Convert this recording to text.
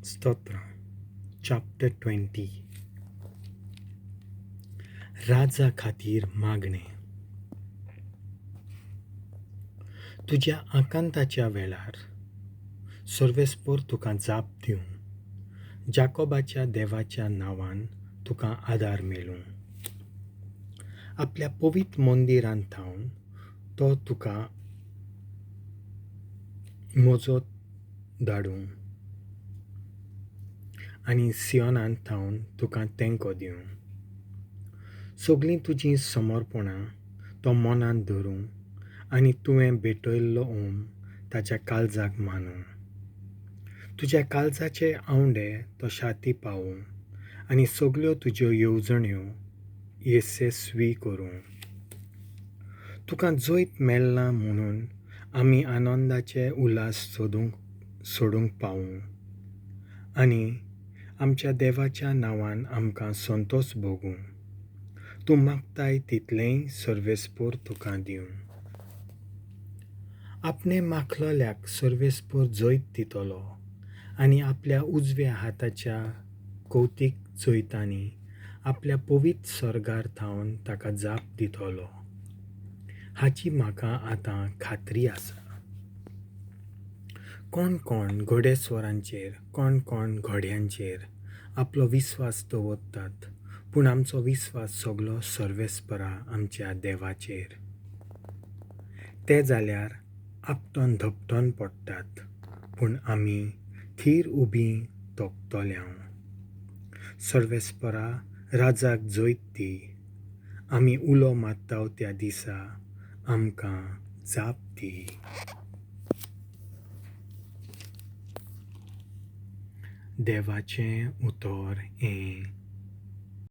स्तोत्रां chapter 20. राजा खातीर मागणें. तुज्या आकांताच्या वेळार सर्वेस्पोर तुका जाप दिवं, जाकोबाच्या देवाच्या नांवान तुका आदार मेळूं. आपल्या पवित्र मंदिरांत थावन तो तुका मजत धाडूं आनी सियोनांत थावन तुका तेंको दिवं. सगळीं तुजीं समर्पणां तो मनांत धरूं आनी तुवें भेटयल्लो ओम ताच्या काळजाक मानूं. तुज्या काळजाचे आंवडे तो शाती पावूं आनी सगल्यो तुज्यो येवजण्यो येसस्वी करूं. तुका जैत मेळ्ळां म्हणून आमी आनंदाचे उल्हास सोडूंक पावूं आनी आमच्या देवाच्या नांवान आमकां संतोश भोगूं. तूं मागताय तितलेंय सर्वेस्पोर तुका दिवं. आपणे माखलोल्याक सर्वेस्पोर जैत दितलो आनी आपल्या उजव्या हाताच्या कौतीक जैतांनी आपल्या पवित्र सर्गार थावन ताका जाप दितलो, हाची म्हाका आतां खात्री आसा. कोण कोण घोडेस्वरांचेर, कोण कोण घोड्यांचेर आपलो विस्वास दवरतात, पूण आमचो विस्वास सगलो सर्वेस्परा आमच्या देवाचेर. ते जाल्यार आपटोन धपटोन पडटात, पूण आमी थीर उबीं तोपतल्यांव. सर्वेस्परा राजाक जैत दी. आमी उलो मारताव त्या दिसा आमकां जाप दी. देवाचें उतर हें.